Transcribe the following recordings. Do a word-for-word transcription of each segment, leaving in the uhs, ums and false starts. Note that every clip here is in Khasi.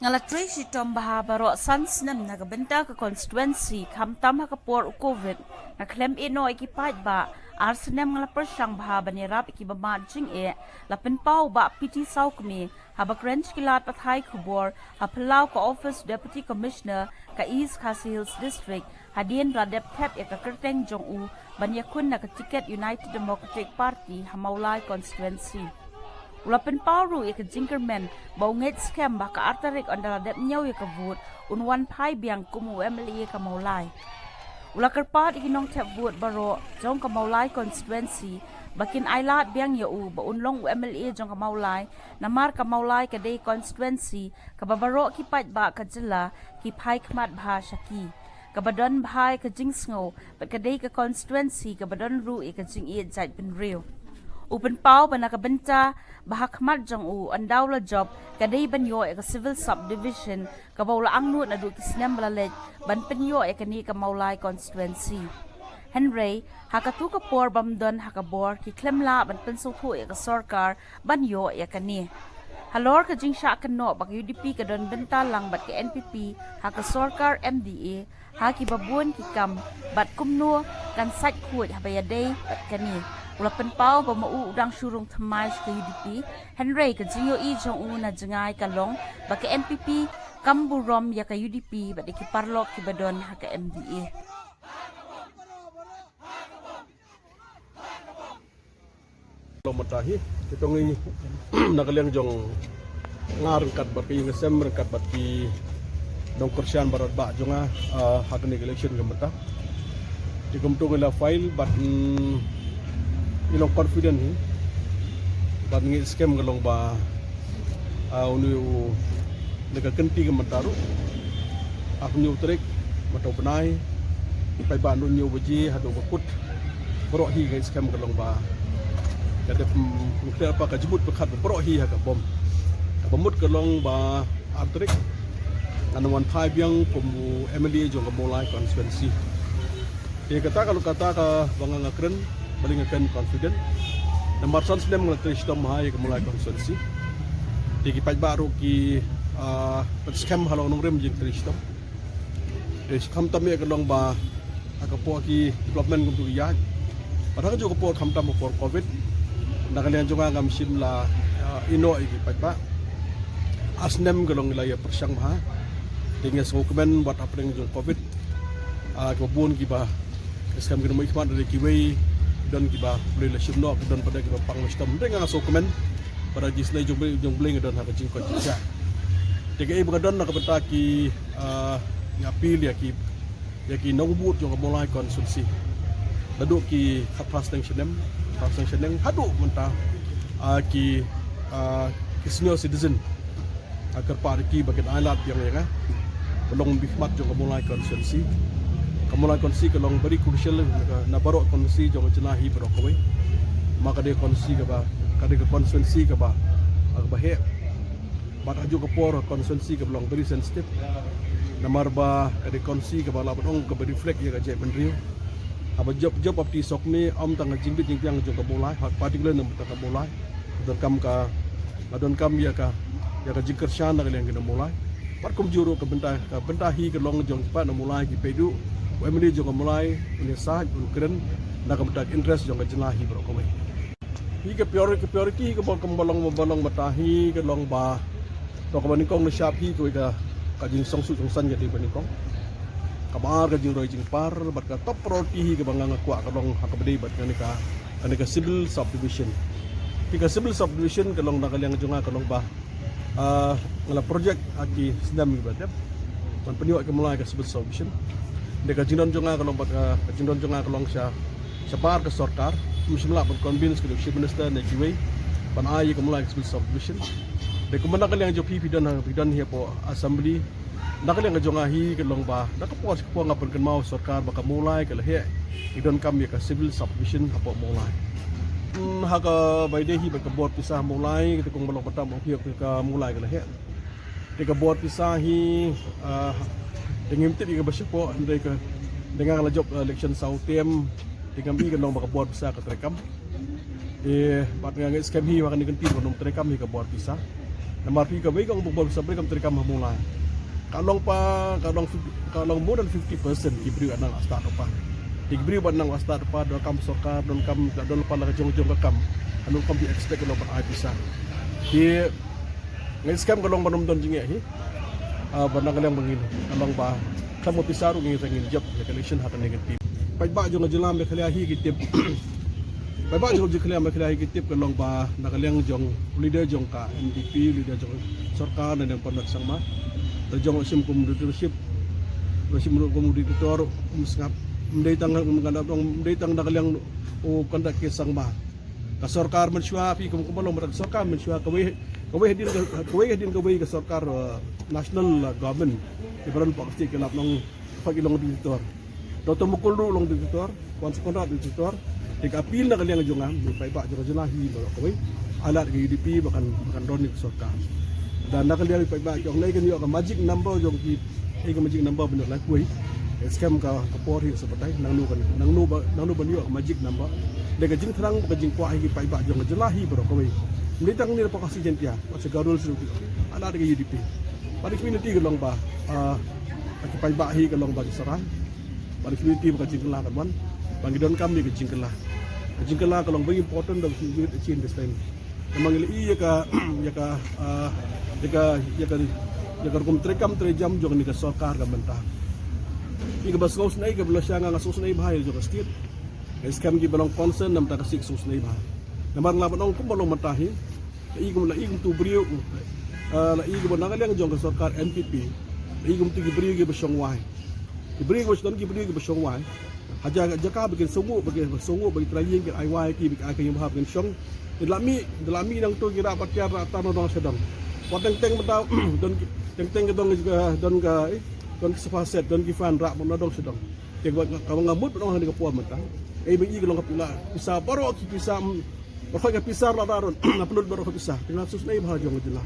Nga la trei shitom bha baroh san snem na ka bynta ka constituency, khamtam ha ka por u covid. Nga khlem ïeh noh ïa ki paidbah. Ar snem nga la pyrshang bha ban ïarap ïa ki bamad jingeh. La pynpaw u Bah P T Sawkmie, haba kren sha ki lad pathai khubor ha phyllaw ka office Deputy Commissioner ka East Khasi Hills District, hadien ba la dep thep ïa ka kyrteng jong u ban ïakhun na ka tiket United Democratic Party ha Mawlai constituency. U la pynpaw ruh ïa ka jingkyrmen ba u ngeit skhem ba ka ar tarik, ynda la dep ñiew ïa ka vote, un wan phai biang kum u M L A ka Mawlai. U la kyrpad ïa ki nongthep vote baroh jong ka Mawlai constituency ba kin ailad biang ïa u ba un long u M L A jong ka Mawlai, namar ka Mawlai ka dei constituency kaba baroh ki paidbah ka jylla ki phai khmat bha sha ki, kaba don bha ïa ka jingsngew, bad ka dei ka constituency kaba don ruh ïa ka jingïeit jaitbynriew. U pynpaw ba na ka bynta ba ha khmat jong u, ynda u la jop, ka dei ban ïoh ïa ka civil subdivision kaba u la angnud naduh ki snem ba la leit ban pynïoh ïa kane ka Mawlai constituency. Hynrei ha katu ka por bym don ha ka bor, ki khlem lah ban pynsngewthuh ïa ka sorkar ban ïoh ïa kane. Halor ka jingshah kynnoh ba ka U D P ka don bynta lang bad ka N P P ha ka sorkar M D A ha kiba bun ki kam, bad kumno kan sait khuid haba ïadei bad kane, u la pynpaw ba ma u u dang shu rung thymmai sha ka U D P. Hynrei ka jingïohi jong u na jngai ka long ba ka N P P kam burom ïa ka U D P bad ïa ki paralok kiba don ha ka M D A. Long mynta hi, te tang ngi na ka liang jong nga ryngkat bad ka ïing ka sem, ryngkat bad ki nongkyrshan baroh bad jong nga, ah, ha kane ka election ka mynta. Te kumto ngi la file bad, mm, ngi long confident hi. Bad ngi skhem ka long ba, ah, une u na ka kynti ka mynta ruh, arphew hynñiew tarik mynta u bnai, paidbah, naduh hynñiew baje haduh ba kut, baroh hi ngi skhem ka long ba ka dep, mm, ngi khlem pat ka jingmut pyrkhat ba baroh hi ha ka bom. Kaba mut ka long ba ar tarik ngan wan phai biang kum u M L A jong ka Mawlai constituency. Te kata ka long kata kaba nga, nga kren, balei nga kren confident. Namar san snem nga la trei shitom ha ïa ka Mawlai constituency. Te ki paidbah ruh ki, ah, pynskhem halor nongrim jingtrei shitom. Te khamtam ïa ka long ba ha ka por ki development kumtu ki ïaid. Bad ha kajuh ka por khamtam ha ka por covid, na ka liang jong nga ngam shym la, ah, ïehnoh ïa ki paidbah. Ar snem ka long ngi la ïa pyrshang bha. Te nga sngewkmen wat hapdeng jong covid, ah, kiba bun kiba skhem kin mih khmat, da kiwei don kiba U Blei u la shim noh, don pat kiba pang la shitom. Te nga sngewkmen ba da ka jingisynei jong U Blei, jong U Blei nga don ha ka jingkoit jingkhiah. Te kaei ba nga don na ka bynta ki, ah, nga appeal ïa ki, ïa ki nongvote jong ka Mawlai constituency, naduh ki khatphra snem, khatphra snem haduh mynta, ah, ki, ah, ki senior citizen. Nga kyrpad ïa ki ba kin ailad biang ïa nga. Ka long bynta khmat jong ka Mawlai constituency. Ka Mawlai constituency ka long very crucial na baroh constituency jong ka jylla hi baroh kawei. Ma ka dei constituency kaba, ka dei ka constituency kaba, kaba heh. Bad ha kajuh ka por constituency kaba long very sensitive. Namar ba ka dei constituency kaba lah ban ong kaba reflect ïa ka jaitbynriew. Haba jop, jop u P T Sawkmie, ym tang ka jingbit jingbiang jong ka Mawlai, ha particular namar ka Mawlai. Donkam ka, nga donkam ïa ka, ïa ka jingkyrshan na ka liang ki nong Mawlai. Bad kumjuh ruh ka bynta, ka bynta hi ka long jong ki paidbah nong Mawlai, ki peit ruh u M L A jong ka Mawlai un ïasaid, un kren na ka bynta ka interest jong ka jylla hi baroh kawei. Hi ka priori-, ka priority hi kaba long, kaba long, kaba long mynta hi ka long ba to kaba nyngkong nashap hi kawei ka, ka jingsngewsuk sngewsan ka dei kaba nyngkong. Kaba ar ka jingroi jingpar, bad ka top priority hi kaba nga, nga kwah ka long ha kaba dei bad kane ka, kane ka civil subdivision. Hi ka civil subdivision ka long na ka liang jong nga ka long ba, ah, nga la project ha ki snem kiba dep ban pynïoh ïa ka Mawlai ka civil subdivision. Te ka jingdon jong nga ka long bad ka, ka jingdon jong nga ka long sha shabar ka sorkar, ym shym lah ban convince ka Chief Minister ne kiwei ban ai ïa ka Mawlai ka civil subdivision. Te kumba na ka liang jong phi, phi don, phi don hi hapoh Assembly. Na ka liang jong nga hi ka long ba na ka por sha ka por nga pynkynmaw sorkar ba ka Mawlai ka la heh, ngi donkam ïa ka civil subdivision hapoh Mawlai. Hmm, ha kaba ïadei hi bad ka bor pisa Mawlai, kata kong ba long ba tam ong hi ka Mawlai ka la heh. Te ka bor pisa hi, ah, te ngim tip ïa kaba shapoh, hynrei ka, te nga la jop, ah, election saw term, te ngam i ka long ba ka bor pisa ka treikam. Te bad nga ngeit skhem hi ba kane ka kynti ba nym treikam hi ka bor pisa. Namar phi kawei ka ong bukbor sa bri kam trei kam ha Mawlai. Ka long pa, ka long fifty, ka long more than fifty percent ki briew nang la start u pa. Ki briew ba nang la start u pa, donkam sorkar, donkam, don pa la ka jong jong ka kam. Anu kam phi expect ka long ba ai pisa. Ki ngai skhem ka long ba nym don jingeh hi. Ah, ba nang ka liang ba ngin, ka long ba khlem pisa ruh ngin sa ngin jop ïa ka election ha ka negative. Paidbah jong ka jylla Meghalaya hi ki tip. Paidbah jong ka jylla Meghalaya hi ki tip ka long ba na ka liang jong u leader jong ka N D P, u leader jong sorkar na liang Conrad Sangma. Te jong u shim kum dictatorship, u shim ruh kum dictator, um sngap. Ym dei tang, ym kan dong, ym dei tang na ka liang u Conrad K Sangma. Ka sorkar mynshuwa phi kum kum ba long ba ka sorkar mynshuwa kawei, kawei hadien ka, kawei hadien kawei ka sorkar, uh, national, uh, government. Ki baron pak state ki lap nong, pak ki long dictator. Doctor Mukul ruh long dictator, Wan Sukondra dictator. Te ka appeal na ka liang jong nga, ni paidbah jong ka jylla hi baroh kawei. Ai lad ka U D P ba kan, ba kan don ïa ka sorkar. Dan na ka liang paidbah jong nga kan ïoh ka magic number jong ki, eh, ka magic number ban ïoh lad kawei. Skhem ka, ka por hi sa batai, nangno kan, nangno ba, nangno ban ïoh ka magic number. Dei ka jingthrang, ka jingkwah hi ki paidbah jong ka jylla hi baroh kawei. Ym dei tang ni da pok oxygen pia, wat sa garul su. Ai lad ka U D P. Bad ka community ka long ba, ah, ki paidbah hi ka long ba ki sarai. Bad ka community ba ka jingkylla kan wan. Ba ngi donkam ïa ka jingkylla. Ka jingkylla ka long very important da ka community chin this time. Namar ngi la ïohi ïa ka, ïa ka, ah, ïa ka, ïa ka, ïa ka rukom treikam treijam jong kane ka sorkar ka mynta. Ïa kaba sngewsynei kaba la sha nga nga sngewsynei bha ïa jong ka state. Ngi skhem kiba long concern namar ka sik sngewsynei bha. Namar nga la ban ong kumba long mynta hi. La ïohi kum, la ïohi kumtu briew. Ah, la ïohi kumba na ka liang jong ka sorkar N P P. La ïohi kumtu ki briew kiba shong wai. Ki briew kiba shong, ki briew kiba shong wai. Ha jaka, jaka ba kin sngewnguh, ba kin sngewnguh, ba ki trai ïing kin ai wai ki, ba ki ai ka ïing bha ba kin shong. Ki la mih, ki la mih nangtu ki rah bad ki rah tam na dong sha dong. Wat teng teng mynta, don ki, teng teng ka dong ka, don ka, eh, don ki sofa set, don ki fan rah na dong sha dong. Te kaba nga, kaba nga mut ban ong ha kane ka por mynta. Ei ba ngi ka long ka pisa, pisa baroh ki pisa, mm, baroh ka pisa la da ron, na pynlut baroh ka pisa. Te nga sngewsynei bha jong ka jylla.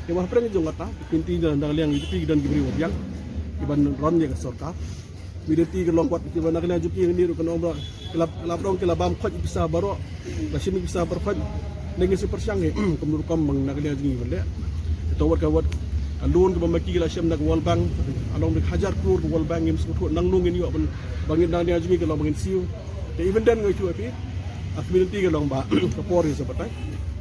Te ba hapdeng jong kata, ki community na ka liang U D P ki don ki briew ba biang. Kiban ron ïa ka sorkar. Community ka long kwat kiba na ka liang jong ki ngi ruh ka long ba, ki la, ki la dong ki la bam khot pisa baroh. La shim pisa baroh khot. Ngi ngin sa pyrshang hi, kum rukom ba na ka liang jong ngi ban leh. Te wat ka, wat ka loan kaba ma ki la shim na ka World Bank, along da hajar klur ka World Bank, ngim sngewthuh nangno ngin ïoh ban, ba ngin na ka liang jong ngi ka long ba ngin siew. Te even then nga ïathuh ïa phi, ka community ka long ba ka por hi sa batai.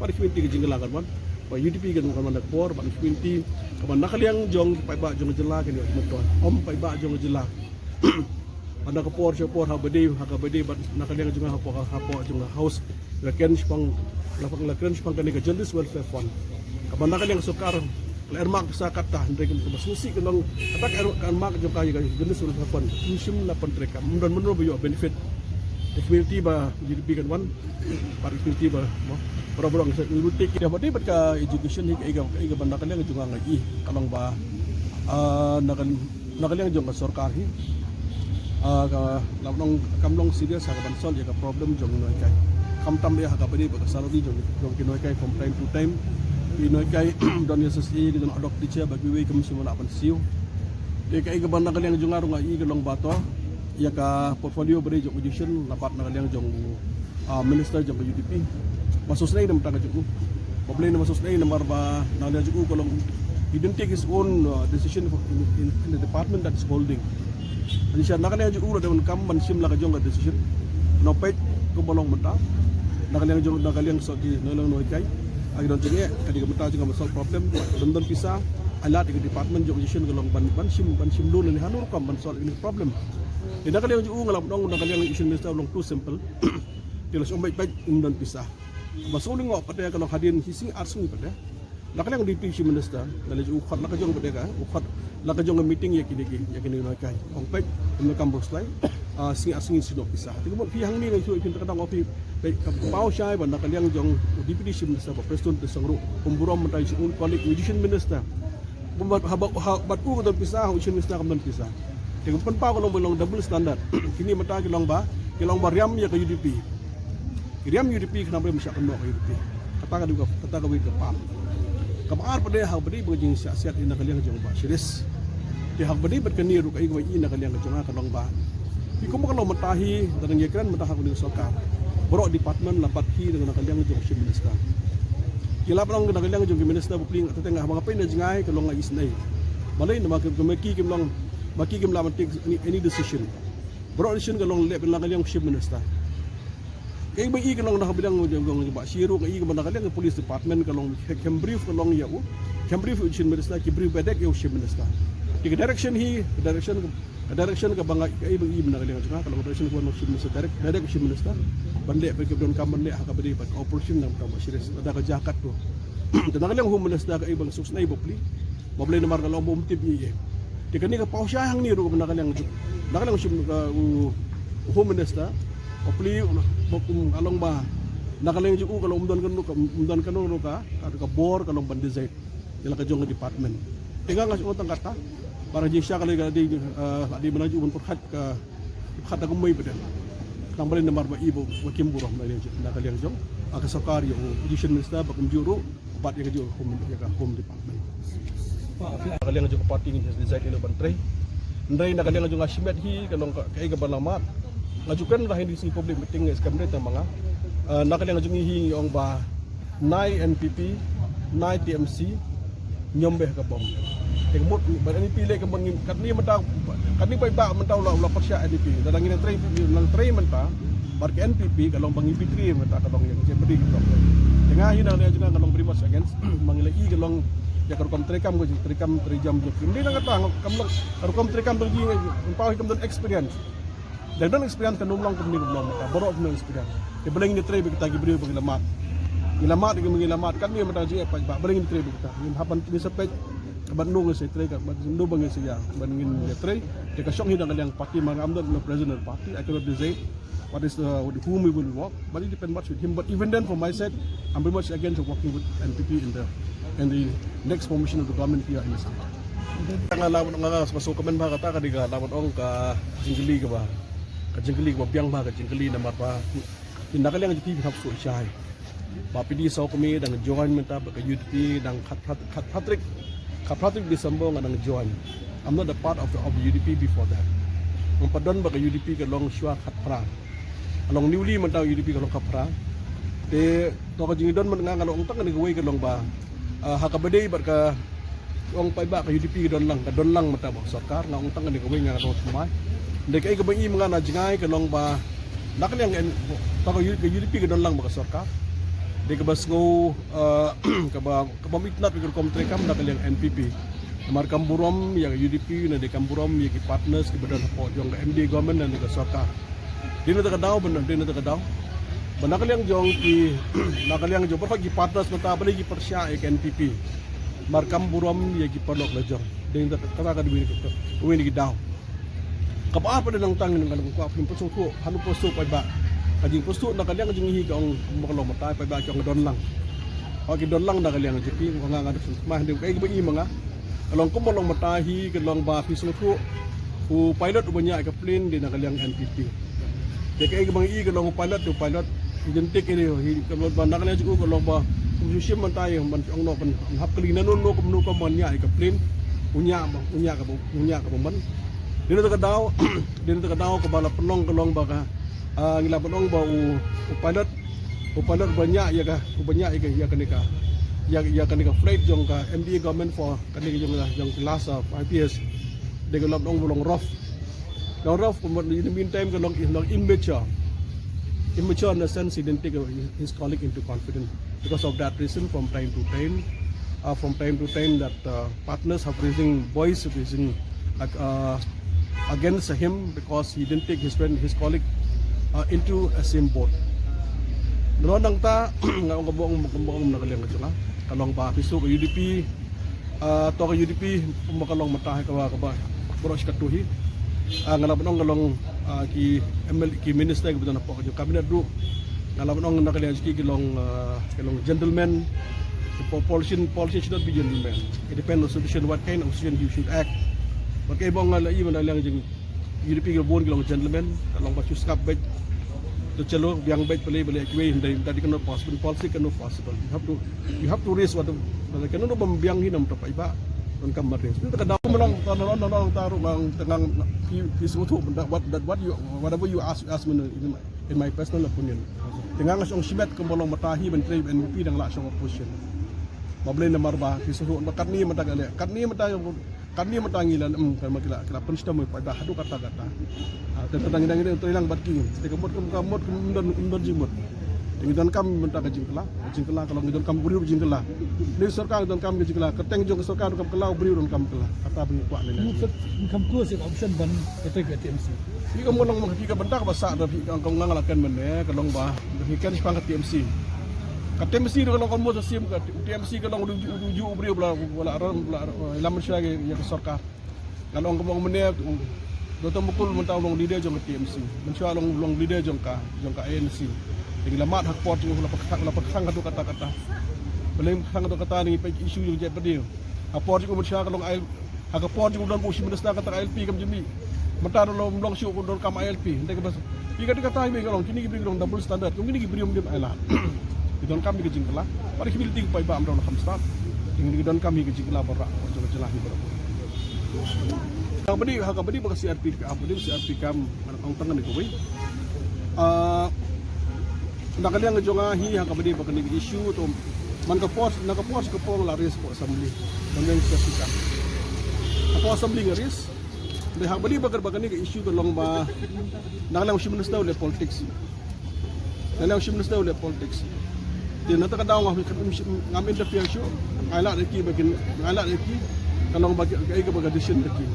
Bad ka community ka jingkylla kan wan. Bad U D P kan wan na ka por, bad ka community kaba na ka liang jong paidbah jong ka jylla kan ïoh myntoi. Ym paidbah jong ka jylla. Bad na ka por sha por ha ba dei, ha ka ba dei bad na ka liang jong nga hapoh, hapoh jong nga house. La kren shaphang, la pang la kren shaphang kane ka Journalist Welfare Fund. Kaba na ka liang sorkar la earmark pisa katta, hynrei kaba sngewsih ka long kata ka earmark, ka earmark jong ka ïa ka Journalist Welfare Fund. Ym shym la pyntreikam, ym don mynno ba ïoh benefit. Te community ba U D P kan wan, bad community ba, mo, baroh baroh ngi sa ngi rutik. Ïa ba dei bad ka education hi ka, ka, ka ba na ka liang jong nga ngi, ka long ba, ah, na ka Na ka liang jong ka sorkar hi, ah, ka, la nong, kam long serious ha ka ban solve ïa ka problem jong ki nonghikai. Khamtam ïa ha ka ba dei bad ka salary jong, jong ki nonghikai from time to time. Ki nonghikai don ïa S S A, ki don ad hoc teacher, ba kiwei kam shym lah ban siew. Te kaei kaba na ka liang jong nga ruh nga i ka long ba to ïa ka portfolio ba dei jong education, la bat na ka liang jong ah, minister jong ka U D P. Ba sngewsynei namar ka jong u. Ba Blei namar sngewsynei namar ba na ka liang jong u ka long, he didn't take his own, uh, decision in, in, in the department that is holding. Hynrei sha na ka liang jong u la dei ban kam ban shim la ka jong ka decision. Nongpeit kumba long mynta. Na ka liang jong, na ka liang sha ki, na ka liang nonghikai. Agi don jingeh, ka dei ka mynta jong ka ba solve problem. Don don pisa. Ai lad ïa ka department jong education ka long ban, ban shim, ban shim loan lane hano rukom ban solve ïa ka problem. Ïa na ka liang jong u nga la ong na ka liang education minister long too simple. Te la shu ong beit beit ym don pisa. Ba shu lyngngoh pat te ka long hadien hi sngi ar sngi pat te. La ka liang Deputy Chief Minister, la leit u khot la ka jong pat te ka, u khot la ka jong ka meeting ïa kine ki, ïa kine nonghikai. Ong beit ym kam bor slai. Ah, sngi ar sngi shu don pisa. Te ka mut phi hangne ngi shu phi ta ka dang ong phi. Beit ka paw shai ba na ka liang jong u Deputy Chief Minister ba Prestone Tynsong ruh. Kum burom mynta ïa u colleague Education Minister. Kum bad ha, ha, bad u ka don pisa, ha Education Minister kam don pisa. Te ka pynpaw ka long ba long double standard. Kine mynta ki long ba, ki long ba riam ïa ka U D P. Ki riam U D P khnang ba ym shah kynnoh ka U D P. Kata ka dei ka, kata ka wei ka pam. Kaba ar pat de ha ba dei ba ka jingsiasiat ïa na ka liang jong ba Shiris. Te ha ba dei bad kane ruh kaei kaba i na ka liang jong nga ka long ba. Phi kum ka long mynta hi, da dang ïa kren mynta ha ka dei sorkar. Baroh department la bat hi da na ka liang jong Chief Minister. Ki la pynlong na ka liang jong ki minister bapli, nga teng nga ba nga pyn na jngai ka long nga isnei. Balei namar ki, ki, ki kim long, ba ki kim lah ban take any, any decision. Baroh decision ka long leh na ka liang chief minister. Ka i ba i ka long na ka liang jong, jong, jong ba shi ruh ka i ka ba na ka liang police department ka long, ki, kim brief ka long ïa u. Kim brief u chief minister, ki brief bad ïa u chief minister. Ki direction hi, direction Ka direction ka ba nga, ka i ba i mynta ka liang jong nga, ka long direction ka wan na u Chief Minister direct, direct u Chief Minister. Ban leh ba ki donkam ban leh ha kaba dei bad ka operation nangta ba serious. Lada ka jia katto. Te na ka liang Home Minister ka i ba nga suk sngewbha bapli. Ba balei namar ka long ba um tip ïa i. Te kane ka paw shai hangne ruh mynta ka liang jong, na ka liang u Chief, ka u, u Home Minister. Bapli u, ba kum ka long ba na ka liang jong u ka long um don kano ka, um don kano ka, ka, ka bor ka long ban decide ïa la ka jong ka department. Te nga nga shu ong tang kata, ba la jingshisha ka la dei, eh, la dei ba la ju ban pyrkhat ka, pyrkhat da kumwei ba dei. Tang balei namar ba i ba, ba kim burom na ka liang jong, na ka liang jong, ah, ka sorkar ïa u Education Minister ba kumjuh ruh, bad ïa ka jong Home, ïa ka Home Department. Na ka liang jong ka party ngin decide ïa la ban trei. Hynrei na ka liang jong nga shimet hi ka long ka, kaei kaba la mad. Nga ju kren da ha kine ki sngi public meeting ngi skhem dei tang ma nga. Eh, na ka liang jong ngi hi ngi ong ba nai N P P, nai T M C, ñiom beh ka bom. Te ka mut, bad N P P leh ka bom ngin, katne mynta, katne paidbah mynta u la, u la pyrshah N P P. Lada ngin trei, ngin trei mynta, bad ka N P P, ka long ba ngi betray mynta ka long ïa ka jingpyrdi ka long. Te nga hi na ka liang jong nga ka long very much against, ma ngi la i ka long, ïa ka rukom treikam ka jing, treikam, treijam jong. Ym dei na kata, kam long, ka rukom treikam jong jing, ym paw hi kam don experience. Dang don experience kan ym long kumne kumne mynta, baroh kam don experience. Te balei ngin trei bad kita ki briew ba ngi la mad. Ngi la mad, ngi la mad, katne mynta jingeh paidbah, balei ngin trei bad kita. Ngin hap ban trei sa peit, ka ban nong sa trei ka, ban nong ba ngin sa ïa, ban ngin ïa trei. Te ka shong hi na ka liang party, ma nga I'm not in the president of the party, I cannot decide what is, uh, with whom we will work, but it depends much with him. But even then, from my side, I'm very much against working with N P P in the, in the next formation of the government here in the state. Nga la, nga, nga, nga sngewkmen bha kata ka dei ka la ban ong ka jingkylli kaba, ka jingkylli kaba biang bha, ka jingkylli namar ba na ka liang jong phi hap shu shai. Ba phi dei sawkmie dang join mynta bad ka U D P dang khat, khat, khat, khat tarik, khat tarik December nga dang join. I'm not a part of the, of the U D P before that. Nga pat don bad ka U D P ka long shuwa khatphra. Ka long newly mynta U D P ka long khatphra. Te to ka jingdon mynta nga, nga long tang kane kawei ka long ba, ah, ha kaba dei bad ka ong paidbah ka U D P ka don lang, ka don lang mynta bad ka sorkar, nga ong tang kane kawei nga ka long thymmai. Dei kaei kaba i ma nga na jngai ka long ba na ka liang N-, to ka U-, ka U D P ka don lang bad ka sorkar. Dei kaba sngew, ah, kaba, kaba ym itynnad ïa ka rukom treikam na ka liang N P P. Namar kam burom ïa ka U D P, na dei kam burom ïa ki partners kiba don hapoh jong ka M D A government na ka sorkar. Dei na kata ka daw, ban, dei na kata ka daw. Ba na ka liang jong ki, na ka liang jong baroh ki partners mynta balei ki pyrshah ïa ka N P P. Namar kam burom ïa ki paralok la jong. Dei na kata ka daw, dei na kata ka daw. Kaba ar pat nangta ngin, ngin kwah phin pynsngewthuh, hanu pynsngewthuh paidbah. Ka jingpynsngewthuh na ka liang jong ngi hi ka ong kumba ka long mynta paidbah ki ong don lang. Ong ki don lang na ka liang jong ki, ong nga nga dei sngewthuh ma dei kaei kaba i ma nga. Ka long kumba long mynta hi ka long ba phi sngewthuh u pilot uba ñiah ïa ka plane dei na ka liang N P P. Te kaei kaba ngi i ka long u pilot, u pilot identik ïa u hi ka long ba na ka liang jong u ka long ba kum shu shim mynta ïa ban ong noh ban hap kylli na no no kumno kumba ñiah ïa ka plane. U ñiah ba, u ñiah kaba, u ñiah kaba man. Dei na kata ka daw, dei na kata ka daw kaba la pynlong ka long ba ka, ah, ngi la pynlong ba u, u pilot, u pilot ba ñiah ïa ka, uba ñiah ïa ka, ïa kane ka, ïa, ïa kane ka flight jong ka M D A government for kane ka jong, jong ka last, ah, five years. Dei ka la pynlong ba long rough. Long rough, but in the meantime ka long, long immature. Immature in the sense he didn't take his colleague into confidence. Because of that reason, from time to time, uh, from time to time that, uh, partners have raising voice, raising, uh, against him because he didn't take his friend, his colleague, uh, into a same boat. Nalor nangta, nga ong kaba ong, kaba ong na ka liang ka jong nga. Ka long ba phi sngewthuh ka U D P, uh, to ka U D P, kumba ka long mynta ha kaba, kaba, baroh shi katto hi. Uh, nga la ban ong ka long, uh, ki M L A, ki minister kiba don hapoh ka jong cabinet ruh. Nga la ban ong na ka liang jong ki ki long, uh, ki long gentleman. The po-, politician, politician should not be gentleman. It depends on situation, what kind of situation you should act. Bad kaei ba nga la i mynta na ka liang jong U D P ki bun ki long gentleman, ka long ba shu sngap beit. To chalo biang beit balei balei kiwei hynrei that cannot possible, policy cannot possible. You have to, you have to raise what the, ka nongbah biang hi namar paidbah. Donkam ban raise. Te ka daw mynta ka long, long, long, long, tang phi, phi sngewthuh that what, that what you, whatever you ask, you ask me in my, in my personal opinion. Te nga nga shong shimet kumba long mynta hi ban trei N P P dang la shong opposition. Ba Blei namar ba ki sngewthuh ba katne mynta ka leh, katne mynta, katne mynta ngi la, em, ka ma ki la, ki la pynshitom ïa u paidbah haduh katta katta. Ha, te tang ngi dang, ngi dang trei lang bad ki. Te ka mut, ka mut ym don, ym don jingmut. Te ngi donkam mynta ka jingkylla, ka jingkylla ka long, ngi donkam u briew jingkylla. Une u sorkar ngi donkam ka jingkylla, ka kyrteng jong ka sorkar donkam kylla, u briew donkam kylla. Kata ba ngi kwah ne. Ngi kham kloi sha option ban kata ka T M C. Phi ka mon long, phi ka bynta kaba sah da phi ka, ka nga la kren mynne ka long ba phi kren shaphang ka T M C. Ka T M C ruh ka long almost the same, ka T M C ka long u ju, u ju u briew ba la, ba la ron, ba la ron ïalam mynshwa ïa ka sorkar. Nga long, ka long mynne Doctor Mukul mynta u long leader jong ka T M C. Mynshwa u long, u long leader jong ka, jong ka I N C. Te ngi la mad ha ka por jong u, la pyrkhat, la pyrkhat haduh katta katta. Balei pyrkhat haduh katta, ngi peit issue jong jait bad ïa. Ha por jong u mynshwa ka long I L P, ha ka por jong u don u Chief Minister kata ka I L P kam jong ngi. Mynta ruh long, long shuh u donkam I L P. Hynrei kaba phi kata kata, me ka long, kine ki briew ki long double standard. Kum kine ki briew ym dei ban ai lad. Ki donkam ïa ka jingkylla. Bad ki ability ki paidbah ymroi la kham stad. Kine ki donkam ïa ka jingkylla ba rah jong ka jylla hi baroh. Ha kaba ïadei, ha kaba ïadei bad ka C R P, ha kaba ïadei bad ka C R P kam, ngan ong tang kane kawei. Ah, na ka liang jong nga hi, ha kaba ïadei bad kane ka issue to, man ka por, na ka por, ka por nga la raise hapoh assembly. Ban weng C R P kam. Hapoh assembly nga raise. Te ha kaba ïadei bad ka, bad kane ka issue ka long ba, na ka liang u Chief Minister u leh politics. Na ka liang u Chief Minister u leh politics. Te na kata ka daw nga, ngam interfere shuh. Nga ai lad ïa ki ba kin, nga ai lad ïa ki. Ka long ba ki, kaei kaba ka decision ka ki.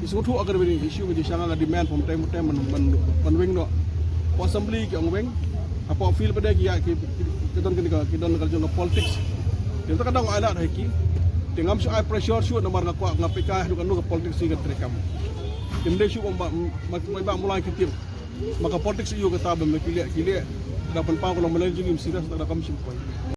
Ki sngewthuh ha kane ka issue, ka jingshisha nga demand from time to time ban, ban, ban weng noh. Hapoh assembly ki ong weng. Hapoh field pat de ki ïa ki, ki, ki don kane ka, ki don ka jong ka politics. Te na kata ka daw nga ai lad ïa ki. Te ngam shu ai pressure shuh namar nga kwah, nga peit ka haduh katno ka politics hi ka treikam. Te ym dei shuh ba, ba, ba, ba mlai ki tip. Ma ka politics ïoh kata ba me ki leh, ki leh. Da pynpaw ka long ba leh jingim serious, da kam shim poi.